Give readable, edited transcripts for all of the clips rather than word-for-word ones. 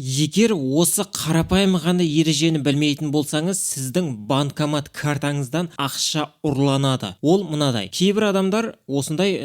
Егер осы қарапайым ғана ережені білмейтін болсаңыз, сіздің банкомат картаңыздан ақша ұрланады. Ол мынадай: кейбір адамдар осындай,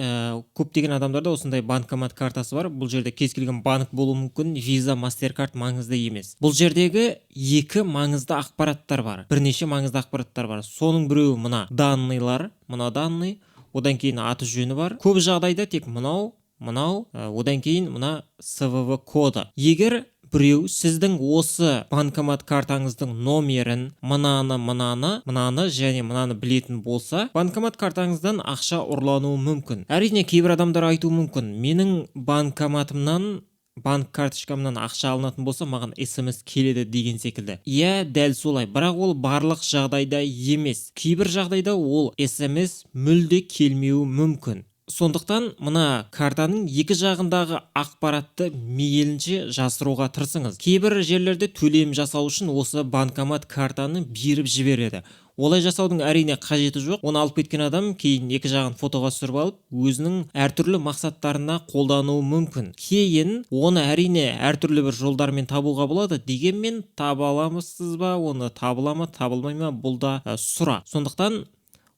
көптеген адамдарда осындай банкомат картасы бар. Бұл жерде кез келген банк болуы мүмкін, Виза, Мастеркард, маңызды емес. Бұл жердегі екі маңызды ақпараттар бар, бірнеше маңызды ақпараттар бар. Соның біреуі мына данныйлар, мына данный, одан кейін аты жөні бар. Көп жағдайда тек мынау, мынау, одан кейін мына CVV коды. Егер біреу сіздің осы банкомат картаңыздың номерін, мынаны, мынаны, мынаны және мынаны білетін болса, банкомат картаңыздан ақша ұрлануы мүмкін. Әрине, кейбір адамдар айтуы мүмкін: «Менің банкоматымнан, банк карточкамнан ақша алынатын болса, маған СМС келеді» деген секілді. Иә, дәл солай, бірақ ол барлық жағдайда емес. Кейбір жағдайда ол СМС мүлде келмеуі мүмкін. Сондықтан мына картаның екі жағындағы ақпаратты мейлінше жасыруға тырысыңыз. Кейбір жерлерде төлем жасау үшін осы банкомат картаны беріп жібереді. Олай жасаудың, әрине, қажеті жоқ. Оны алып кеткен адам кейін екі жағын фотоға түсіріп алып, өзінің әртүрлі мақсаттарына қолдануы мүмкін. Кейін оны, әрине, әртүрлі бір жолдармен табуға болады. Дегенмен таба аламысыз ба оны, табыла ма, табылмай ма, бұл да сұрақ. Сондықтан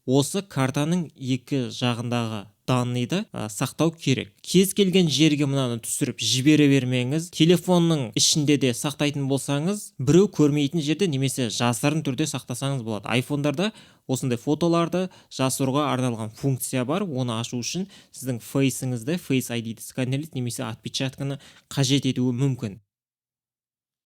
осы картаның екі жағындағы данныйды сақтау керек. Кез келген жерге мынаны түсіріп жібере бермеңіз. Телефонның ішінде де сақтайтын болсаңыз, біреу көрмейтін жерде немесе жасырын түрде сақтасаңыз болады. Айфондарда осындай фотоларды жасыруға арналған функция бар. Оны ашу үшін сіздің фейсіңізді, Face ID-ді сканерлейді немесе отпечатканы қажет етуі мүмкін.